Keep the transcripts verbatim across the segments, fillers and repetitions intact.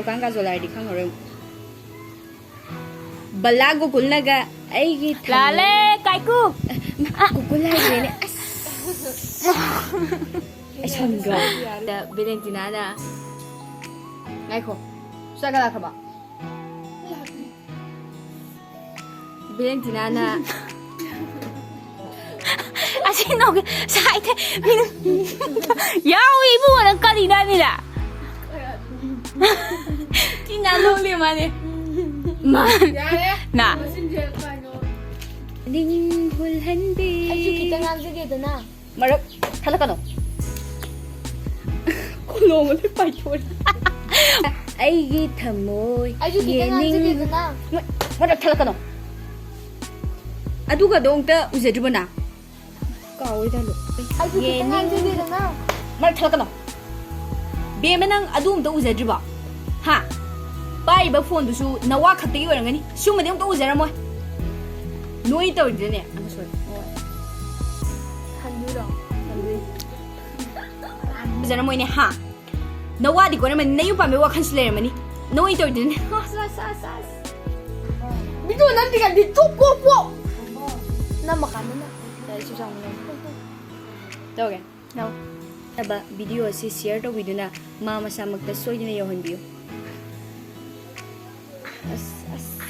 ꯀꯥꯡ ꯀꯥꯖꯣꯜ ꯍꯥꯏꯔꯗꯤ ꯈꯪꯉꯔꯣꯏ꯫ ꯕꯂꯥ ꯒꯣꯀꯨꯜꯅꯒ ꯑꯩꯒꯤ ꯊꯝꯃꯣꯏ- ꯂꯥꯂꯦ ꯀꯥꯏꯀꯨ꯫ ꯒꯣꯀꯨꯜ ꯍꯥꯏꯈ꯭ꯔꯦꯅꯦ꯫ ꯑꯁ꯫ ꯑꯩ ꯁꯥꯎꯅꯤꯡꯗ꯭ꯔꯣ? ꯕꯦꯂꯦꯟꯇꯤꯅꯥꯅ꯫ ꯉꯥꯏꯈꯣ꯫ ꯆꯥꯛ ꯂꯥꯛꯈ꯭ꯔꯕ? ꯕꯦꯂꯦꯟꯇꯤꯅꯥꯅ꯫ ꯑꯁꯤ ꯅꯣꯛꯀꯦ꯫ ꯁꯥꯏꯗ ꯃꯤꯅ ꯌꯥꯎꯏ ꯏꯕꯨꯡꯉꯣ, ꯅꯪ ꯀꯔꯤꯅꯣ ꯍꯥꯏꯕꯅꯤꯗ? ꯇꯤꯅꯥ ꯅꯣꯛꯂꯤ ꯃꯥꯅꯦ꯫ ꯃꯥ-, ꯌꯥꯔꯦ꯫ ꯅꯥ꯫ ꯃꯆꯤꯟꯁꯦ ꯀꯩꯅꯣ꯫ ꯅꯤꯡ ꯍꯨꯜꯍꯟꯕꯤ꯫ ꯑꯩꯁꯨ ꯈꯤꯇꯪ ꯉꯥꯡꯖꯒꯦꯗꯅ꯫ ꯃꯔꯛ ꯊꯠꯂꯛꯀꯅꯣ꯫ ꯀꯣꯂꯣꯝ ꯑꯃ ꯂꯣꯏ ꯄꯥꯏꯊꯣꯛꯑꯦ꯫ ꯑꯩꯒꯤ ꯊꯃꯣꯏ ꯑꯩꯁꯨ ꯈꯤꯇꯪ ꯌꯦꯡꯅꯤꯡ-, ꯉꯥꯡꯖꯒꯦꯗꯅ꯫ ꯃ-, ꯃꯔꯛ ꯊꯠꯂꯛꯀꯅꯣ꯫ ꯑꯗꯨꯒꯗꯣ ꯑꯝꯇ ꯎꯖꯗ꯭ꯔꯤꯕꯣ ꯅꯪ? ꯀꯥꯎꯋꯦ ꯗꯥꯏꯂꯣꯛ꯫ ꯑꯩꯁꯨ ꯈꯤꯇꯪ ꯌꯦꯡꯅꯤꯡ-, ꯉꯥꯡꯖꯒꯦꯗꯅ꯫ ꯃꯔꯛ ꯊꯠꯂꯛꯀꯅꯣ꯫ ꯕꯦꯝꯃ, ꯅꯪ ꯑꯗꯨ ꯑꯝꯇ ꯎꯖꯗ꯭ꯔꯤꯕꯣ? ꯍꯥ? ꯄꯥꯏꯔꯤꯕ ꯐꯣꯟꯗꯨꯁꯨ ꯅꯋꯥ ꯈꯛꯇꯒꯤ ꯑꯣꯏꯔꯝꯒꯅꯤ꯫ ꯁꯤꯒꯨꯝꯕꯗꯤ ꯑꯝꯇ ꯎꯖꯔꯝꯃꯣꯏ꯫ ꯅꯣꯏ ꯇꯧꯔꯤꯗꯨꯅꯅꯦ꯫ ꯑꯃ ꯁꯣꯏ꯫ ꯍꯟꯗꯨꯔꯣ? ꯍꯟꯗꯨꯏ꯫ ꯎꯖꯔꯝꯃꯣꯏꯅꯦ, ꯍꯥ? ꯅꯋꯥꯗꯤ ꯀꯣꯏꯔꯝꯃꯅꯤ, ꯅꯌꯨꯝ ꯄꯥꯟꯕꯩ ꯋꯥꯈꯜꯁꯨ ꯂꯩꯔꯝꯃꯅꯤ꯫ ꯅꯣꯏ ꯇꯧꯔꯤꯗꯨꯅꯅꯦ꯫ ꯑꯁ, ꯑꯁ, ꯑꯁ, ꯑꯁ꯫ ꯃꯤꯗꯣ ꯅꯪꯗꯤ ꯀꯥꯟꯗꯤ ꯇꯨꯞ ꯄꯣꯞ ꯄꯣꯞ꯫ ꯅꯝꯃꯀꯥꯟꯗꯅ꯫ ꯌꯥꯔꯦ, ꯆꯨꯖꯥꯛ ꯃꯔꯨ꯫ ꯇꯧꯒꯦ꯫ ꯅꯝꯃꯣ꯫ ꯅꯕ video ꯑꯁꯤ share ꯇꯧꯕꯤꯗꯨꯅ ꯃꯥ ꯃꯁꯥꯃꯛꯇ ꯁꯣꯏꯗꯅ ꯌꯧꯍꯟꯕꯤꯌꯨ꯫ ꯑꯁ, ꯑꯁ꯫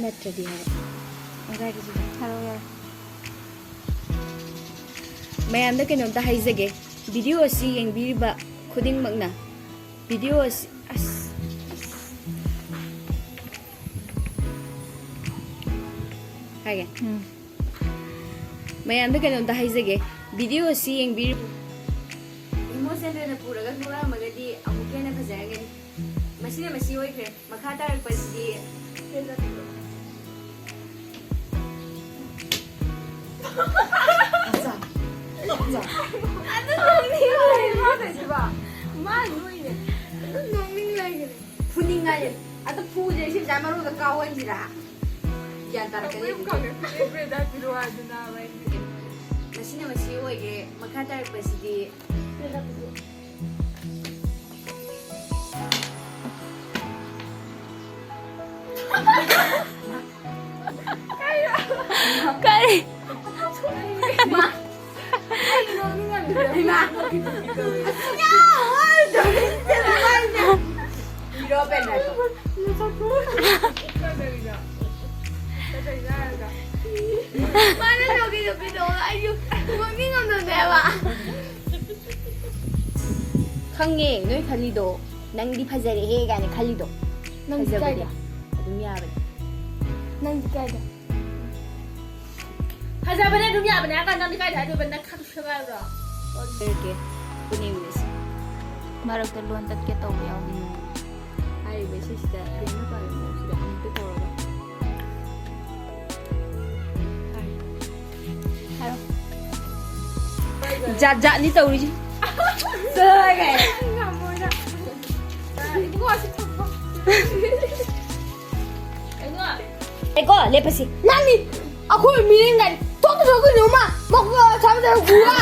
ꯅꯠꯇ꯭ꯔꯗꯤ ꯍꯥꯏꯕ꯫ ꯉꯁꯥꯏꯒꯤꯁꯤꯗ꯫ ꯍꯥꯏꯔꯛꯑꯣ, ꯌꯥꯔꯦ꯫ ꯃꯌꯥꯝꯗ ꯀꯩꯅꯣꯝꯇ ꯍꯥꯏꯖꯒꯦ꯫ Video ꯑꯁꯤ ꯌꯦꯡꯕꯤꯔꯤꯕ ꯈꯨꯗꯤꯡꯃꯛꯅ video ꯑꯁꯤ, ꯑꯁ, ꯑꯁ꯫ ꯍꯥꯏꯒꯦ꯫ ꯎꯝ꯫ ꯃꯌꯥꯝꯗ ꯀꯩꯅꯣꯝꯇ ꯍꯥꯏꯖꯒꯦ꯫ Video ꯑꯁꯤ ꯌꯦꯡꯕꯤꯔꯤꯕ ꯏꯃꯣ ꯁꯦꯟꯗ꯭ꯔꯅ ꯄꯨꯔꯒ ꯊꯣꯛꯂꯛꯑꯝꯃꯒꯗꯤ ꯑꯃꯨꯛꯀ ꯍꯦꯟꯅ ꯐꯖꯔꯒꯅꯤ꯫ ꯃꯁꯤꯅ ꯃꯁꯤ ꯑꯣꯏꯈ꯭ꯔꯦ꯫ ꯃꯈꯥ ꯇꯥꯔꯛꯄꯁꯤꯗꯤ ꯑꯗꯨ ꯅꯣꯛꯅꯤꯡ ꯂꯩꯔꯦ꯫ ꯃꯥ ꯅꯣꯛꯏꯅꯦ꯫ ꯑꯗꯨꯝ ꯅꯣꯛꯅꯤꯡ ꯂꯩꯈ꯭ꯔꯦ꯫ ꯐꯨꯅꯤꯡꯉꯥꯏ꯫ ꯑꯗꯨ ꯐꯨꯁꯦ ꯁꯤ ꯃꯔꯨꯗ ꯀꯥꯎꯍꯟꯁꯤꯔꯥ? ꯒ꯭ꯌꯥꯟ ꯇꯥꯔꯛꯀꯅꯤ ꯑꯗꯨꯗꯤ꯫ ꯃꯁꯤꯅ ꯃꯁꯤ ꯑꯣꯏꯈ꯭ꯔꯦ꯫ ꯃꯈꯥ ꯇꯥꯔꯛꯄꯁꯤꯗꯤ ꯀꯔꯤ? ꯃꯥꯅ ꯅꯣꯛꯀꯤ ꯅꯣꯛꯀꯤꯗꯣ ꯑꯩꯁꯨ ꯅꯣꯛꯅꯤꯡꯉꯝꯗꯕꯅꯦꯕ꯫ ꯈꯪꯉꯦ ꯅꯣꯏ ꯈꯜꯂꯤꯗꯣ꯫ ꯅꯪꯗꯤ ꯐꯖꯔꯦꯍꯦ ꯀꯥꯏꯅ ꯈꯜꯂꯤꯗꯣ꯫ ꯅꯪꯗꯤ ꯐꯖꯕꯅꯦ꯫ ꯀꯥꯏꯗ? ꯑꯗꯨꯝ ꯌꯥꯕꯅꯦ꯫ ꯅꯪꯗꯤ ꯀꯥꯏꯗ? ꯐꯖꯕꯅꯦ ꯑꯗꯨꯝ ꯌꯥꯕꯅꯦ ꯍꯥꯏꯔ ꯀꯥꯟꯗ ꯅꯪꯗꯤ ꯀꯥꯏꯗ ꯍꯥꯏꯗꯣꯏꯕ? ꯅꯪ ꯈꯪ ꯁꯒꯥꯏꯕ꯭ꯔꯣ? ꯂꯩꯔꯒꯦ꯫ ꯄꯨꯅꯦ ꯃꯤꯁ꯫ ꯃꯔꯛꯇ ꯂꯣꯟ ꯇꯠꯀꯦ ꯇꯧꯕ ꯌꯥꯎꯕꯅꯦ꯫ ꯍꯥꯏꯔꯤꯕ ꯏꯁꯩꯁꯤꯗ ꯕꯦꯝꯅ ꯄꯥꯝꯃꯤ ꯃꯑꯣꯡꯁꯤꯗ ꯑꯃꯨꯛꯇ ꯇꯧꯔꯒ꯫ ꯍꯥꯏꯔꯣ꯫ ꯖꯥꯠ ꯖꯥꯠꯅꯤ ꯇꯧꯔꯤꯁꯤ꯫ ꯆꯠꯂꯣꯍꯦ꯫ ꯉꯝꯃꯣꯏꯗ꯫ ꯏꯕꯨꯡꯉꯣ, ꯑꯁꯤ ꯊꯝꯃꯣ꯫ ꯀꯩꯅꯣ? ꯑꯩꯀꯣ, ꯂꯦꯞꯄꯁꯤ꯫ ꯅꯪꯅꯤ ꯑꯩꯈꯣꯏ ꯃꯤꯔꯦꯟ ꯒꯥꯔꯤ ꯊꯣꯛꯇ ꯊꯣꯛꯀꯅꯨ ꯃꯥ꯫ ꯃꯈꯣꯏ ꯊꯝꯗ ꯄꯨꯔꯥ꯫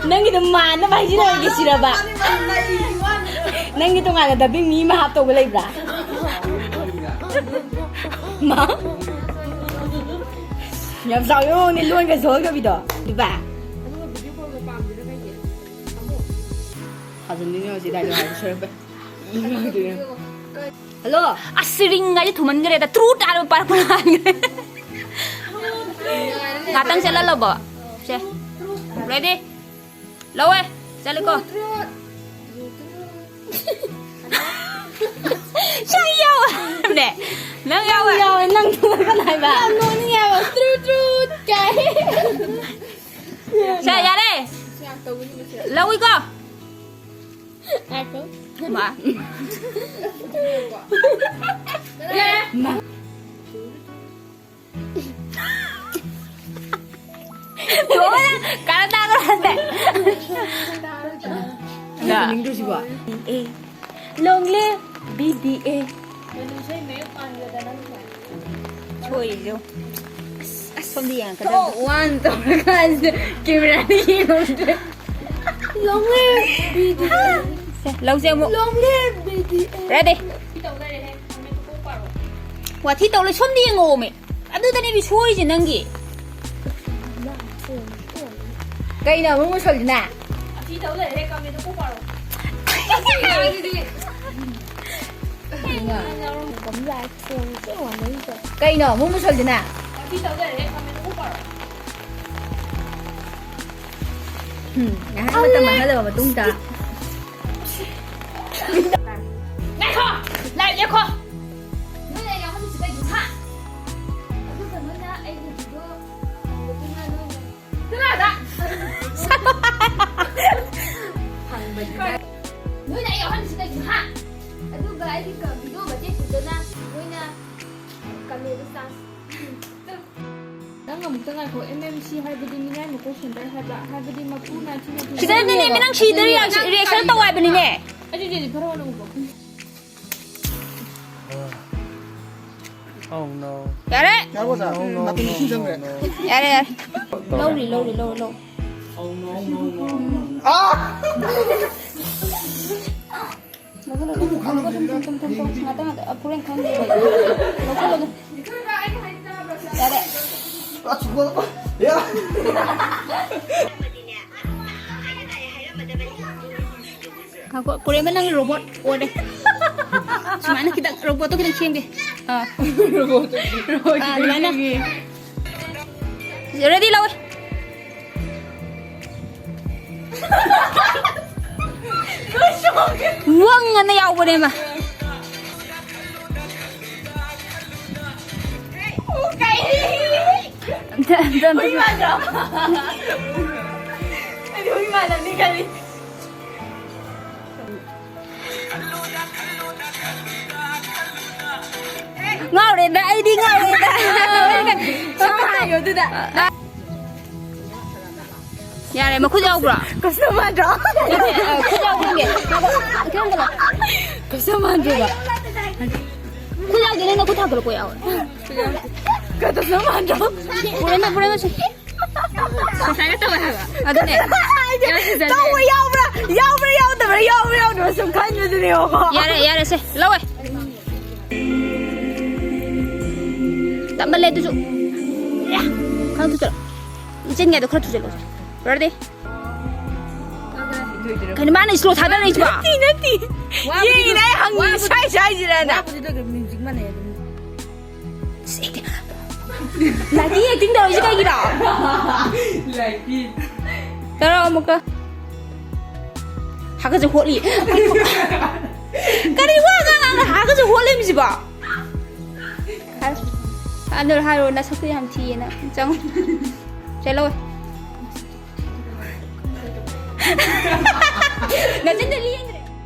ꯅꯪꯒꯤꯗꯣ ꯃꯥꯟꯅꯕ ꯍꯥꯏꯖꯤꯜꯂꯛꯑꯒꯦ ꯁꯤꯔꯕ? ꯅꯪꯒꯤ ꯇꯣꯉꯥꯟꯅ ꯗꯕꯤꯡ ꯃꯤ ꯑꯃ ꯍꯥꯞꯇꯧꯕ ꯂꯩꯕ꯭ꯔꯥ? ꯃꯥ? ꯌꯥꯝ ꯆꯥꯎꯋꯦ ꯃꯉꯣꯟꯗꯤ ꯂꯣꯟꯒ ꯁꯣꯏꯒꯕꯤꯗꯣ꯫ ꯑꯗꯨꯕ? ꯊꯥꯖꯟꯅꯤꯡꯉꯦ ꯍꯧꯖꯤꯛ ꯗꯥꯏꯂꯣꯛ ꯍꯥꯏꯕ ꯁꯣꯏꯔꯛꯄ꯫ ꯍꯜꯂꯣ꯫ ꯑꯁ, ring ꯒꯥꯏꯁꯦ ꯊꯨꯃꯟꯈ꯭ꯔꯦꯗ꯫ ꯇ꯭ꯔꯨꯠ ꯍꯥꯏꯔ ꯄꯥꯔꯛꯄ ꯃꯥꯟꯈ꯭ꯔꯦ꯫ ꯉꯥꯛꯇꯪ ꯆꯠꯍꯜꯂꯣꯕꯣ꯫ ꯁꯦ꯫ Ready? ꯂꯧꯋꯦ꯫ ꯆꯠꯂꯦꯀꯣ꯫ ꯁꯤ ꯌꯥꯎꯋꯦ꯫ ꯅꯪ ꯌꯥꯎꯋꯦ꯫ ꯌꯥꯎꯋꯦ, ꯅꯪ ꯊꯨꯃꯟꯒꯅꯨ ꯍꯥꯏꯕ꯫ ꯌꯥꯝ ꯅꯣꯛꯅꯤꯡꯉꯦ ꯍꯥꯏꯕ꯫ ꯇ꯭ꯔꯨꯠ ꯇ꯭ꯔꯨꯠ ꯀꯥꯏ꯫ ꯁꯦ, ꯌꯥꯔꯦ꯫ ꯂꯧꯏꯀꯣ꯫ ꯉꯥꯏꯈꯣ꯫ ꯃꯥ꯫ ꯃꯥ꯫ ꯀꯥꯔꯟ ꯇꯥꯒꯅꯨ ꯍꯥꯏꯕꯅꯦ꯫ ꯅꯪ ꯌꯦꯡꯅꯤꯡꯗ꯭ꯔꯣ ꯁꯤꯕꯣ? ꯑꯦ꯫ Long live B D A꯫ ꯁꯣꯏꯔꯤꯁꯦ ꯌꯦꯡꯉꯨ꯫ ꯑꯁ, ꯑꯁ, ꯁꯣꯝꯗ ꯌꯦꯡꯉꯛꯀꯗꯕꯗꯣ꯫ ꯋꯥꯟ ꯇꯧꯔꯀꯥꯟꯁꯤꯗ ꯀꯦꯃꯦꯔꯥꯗ ꯌꯦꯡꯉꯝꯗ꯭ꯔꯦ꯫ Long live B D A. ꯁꯦ, ꯂꯧꯁꯦ ꯑꯃꯨꯛ꯫ Long live B D A. Ready? ꯋꯥꯊꯤ ꯇꯧ ꯂꯩ, ꯁꯣꯝꯗ ꯌꯦꯡꯉꯛꯑꯣꯃꯦ꯫ ꯑꯗꯨꯗꯅꯦ ꯃꯤ ꯁꯣꯏꯔꯤꯁꯦ ꯅꯪꯒꯤ꯫ ꯀꯩꯅꯣ ꯑꯃꯨꯛ ꯃꯨꯁꯜꯂꯤꯅ? ꯋꯥꯊꯤ ꯇꯧ ꯂꯩꯔꯦ, ꯀꯃꯦꯟꯗ ꯀꯣꯛ ꯄꯥꯔꯣ꯫ ꯀꯩꯅꯣ ꯑꯃꯨꯛ ꯃꯨꯁꯜꯂꯤꯅ? ꯋꯥꯊꯤ ꯇꯧ ꯂꯩꯔꯦ, ꯀꯃꯦꯟꯗ ꯀꯣꯛ ꯄꯥꯔꯣ꯫ ꯎꯝ, ꯉꯥꯏꯍꯥꯛ ꯃꯇꯝ ꯃꯥꯡꯍꯜꯂꯕ ꯃꯇꯨꯡꯗ꯫ ꯉꯥꯏꯈꯣ! ꯂꯥꯏꯚ ꯂꯦꯞꯈꯣ! ꯅꯣꯏꯅ ꯑꯩ ꯌꯥꯎꯍꯜꯂꯤꯁꯤ ꯀꯩꯒꯤꯅꯣ, ꯍꯥ? ꯑꯗꯨꯒ ꯅꯣꯏꯅ ꯑꯩꯒꯤ ꯚꯤꯗꯤꯑꯣ ꯌꯦꯡꯕꯗꯨꯅ ꯅꯣꯏꯅ ꯆꯠꯂꯣ ꯑꯥꯗ! ꯅꯣꯏꯅ ꯑꯩ ꯌꯥꯎꯍꯜꯂꯤꯁꯤ ꯀꯩꯒꯤꯅꯣ, ꯍꯥ? ꯑꯗꯨꯒ ꯑꯩꯒꯤ ꯀ-, ꯚꯤꯗꯤꯑꯣ ꯃꯇꯦꯛꯇꯨꯗꯅ ꯅꯣꯏꯅ ꯀꯃꯦꯟꯗ ꯆꯥꯟꯁ ꯅꯪ ꯑꯃꯨꯛꯇ ꯉꯥꯏꯈꯣ, M M C ꯍꯥꯏꯕꯗꯤ ꯃꯤꯅꯥꯏ ꯃꯀꯣꯛ ꯁꯦꯟꯗꯔ ꯍꯥꯏꯕ, ꯍꯥꯏꯕꯗꯤ ꯃꯄꯨꯅ ꯊꯤꯅ ꯊꯤꯅ ꯁꯤꯗꯅꯤꯅꯦ, ꯃꯤ ꯅꯪ ꯁꯤꯗ reaction, reaction ꯇꯧ ꯍꯥꯏꯕꯅꯤꯅꯦ꯫ ꯑꯗꯨꯗꯤ ꯈꯔ ꯋꯥꯠꯂꯝꯀꯣ꯫ Oh no. ꯌꯥꯔꯦ꯫ ꯌꯥꯔꯕꯣ, ꯁꯥꯔ? No, no, ꯅꯥꯀꯣꯡꯗ ꯏꯁꯤꯡ ꯆꯪꯈ꯭ꯔꯦ꯫ No, no. ꯌꯥꯔꯦ, ꯌꯥꯔꯦ꯫ ꯂꯧꯔꯤ, ꯂꯧꯔꯤ, ꯂꯧꯔꯤ, ꯂꯧꯔꯤ꯫ ꯂꯧꯈꯠꯂꯣ, ꯂꯧꯈꯠꯂꯣ, ꯂꯧꯈꯠꯂꯣ, ꯊꯨꯝ, ꯊꯨꯝ, ꯊꯨꯝ, ꯊꯨꯝ, ꯊꯨꯝ꯫ ꯉꯥꯛꯇꯪ, ꯉꯥꯛꯇꯪ, ꯑ, ꯐꯣꯔꯦꯟ ꯈꯪꯗꯦ꯫ ꯂꯧꯈꯠꯂꯣ ꯑꯗꯨꯝ꯫ ꯌꯥꯔꯦ꯫ ꯉꯥꯏꯈꯣ, ꯀꯨꯔꯦꯝꯕ, ꯅꯪ ꯔꯣꯕꯣꯠ ꯑꯣꯜꯂꯦ꯫ ꯁꯨꯃꯥꯏꯅ ꯈꯤꯇꯪ, ꯔꯣꯕꯣꯠꯇꯣ ꯈꯤꯇꯪ ꯁꯦꯝꯒꯦ꯫ ꯑꯥ꯫ ꯔꯣꯕꯣꯠꯇꯣ ꯑꯥ, ꯑꯗꯨꯃꯥꯏꯅ꯫ ꯁꯦꯝꯒꯦ꯫ Ready ꯂꯧꯋꯦ꯫ ꯋꯪ ꯑꯅ ꯌꯥꯎꯕꯅꯦ ꯃꯥ꯫ ꯑꯝꯇ, ꯑꯝꯇ, ꯑꯝꯇ꯫ ꯍꯨꯏ ꯃꯥꯟꯗ꯭ꯔꯣ? ꯑꯩꯗꯤ ꯍꯨꯏ ꯃꯥꯜꯂꯝꯅꯤ ꯈꯜꯂꯤ꯫ ꯉꯥꯎꯔꯦꯗ, ꯑꯩꯗꯤ ꯉꯥꯎꯔꯦꯗ꯫ ꯁꯨꯝ ꯍꯥꯏꯌꯣ ꯑꯗꯨꯗ꯫ ꯌꯥꯔꯦ, ꯃꯈꯨꯠ ꯌꯥꯎꯕ꯭ꯔꯣ? ꯀꯁꯇꯝ ꯃꯥꯟꯗ꯭ꯔꯣ? ꯅꯠꯇꯦ, ꯑ, ꯈꯨꯠ ꯌꯥꯎꯕ꯭ꯔꯣ ꯌꯦꯡꯒꯦ? ꯈꯤꯇꯪ ꯀꯩꯅꯣ꯫ ꯀꯁꯇꯝ ꯃꯥꯟꯗ꯭ꯔꯣꯕ? ꯈꯨꯠ ꯌꯥꯎꯗꯦ, ꯅꯪ ꯅꯈꯨꯠ ꯊꯥꯡꯒꯠꯂꯛꯄ ꯌꯥꯎꯋꯦ꯫ ꯀꯗꯧꯅ ꯃꯥꯟꯗ꯭ꯔꯣ? ꯄꯨꯔꯦꯟꯗ, ꯄꯨꯔꯦꯟꯗ ꯁꯤ꯫ ꯉꯁꯥꯏꯒ ꯇꯧꯋꯦ ꯍꯥꯏꯕ꯫ ꯑꯗꯨꯅꯦ꯫ ꯌꯥꯝ ꯍꯦꯟꯖꯜꯂꯦ꯫ ꯇꯧꯕ ꯌꯥꯎꯕ꯭ꯔꯥ? ꯌꯥꯎꯕ꯭ꯔꯥ ꯌꯥꯎꯗꯕ꯭ꯔꯥ? ꯌꯥꯎꯕ꯭ꯔꯥ ꯌꯥꯎꯗꯕ꯭ꯔꯥ ꯁꯨꯝ ꯈꯟꯕꯗꯨꯅꯦꯕꯀꯣ꯫ ꯌꯥꯔꯦ, ꯌꯥꯔꯦꯁꯦ꯫ ꯂꯧꯋꯦ꯫ ꯇꯞꯃꯜꯂꯦ ꯑꯗꯨꯁꯨ꯫ ꯈꯔ ꯊꯨꯖꯜꯂꯣ꯫ ꯏꯆꯤꯟꯒꯗꯣ ꯈꯔ ꯊꯨꯖꯜꯂꯣ꯫ Ready? ꯀꯩꯅꯣ ꯃꯥꯅ slow ꯊꯥꯗꯔꯛꯏꯁꯤꯕꯣ? ꯅꯠꯇꯦ, ꯅꯠꯇꯦ꯫ ꯋꯥꯕꯨꯗꯤ ꯌꯦꯡꯉꯤꯅꯦ ꯑꯩ ꯍꯪꯉꯤ, ꯋꯥꯕꯨꯗꯤ ꯁ꯭ꯋꯥꯏ ꯁ꯭ꯋꯥꯏꯁꯤꯔꯅ꯫ ꯋꯥꯕꯨꯗꯤ ꯂꯣꯏꯈ꯭ꯔꯦ, music ꯃꯥꯟꯅꯩ ꯑꯗꯨꯝ꯫ Lighting acting ꯇꯧꯔꯤꯁꯤ ꯀꯩꯒꯤꯅꯣ? Lighting꯫ ꯇꯧꯔꯣ ꯑꯃꯨꯛꯀ꯫ ꯍꯥꯒꯠꯆ ꯍꯣꯠꯂꯤ꯫ ꯀꯔꯤ ꯋꯥ ꯉꯥꯡ ꯉꯥꯡ ꯍꯥꯒꯠꯆ ꯍꯣꯠꯂꯤꯕꯁꯤꯕꯣ? ꯍꯥꯏꯔꯣ꯫ ꯑꯗꯨ ꯍꯥꯏꯔꯣ, ꯅꯁꯛꯇꯨ ꯌꯥꯝ ꯊꯤꯌꯦꯅ꯫ ꯆꯪꯉꯣ꯫ ꯆꯦꯜꯂꯣ꯫ ꯅꯆꯤꯟꯗ ꯂꯦꯡ-,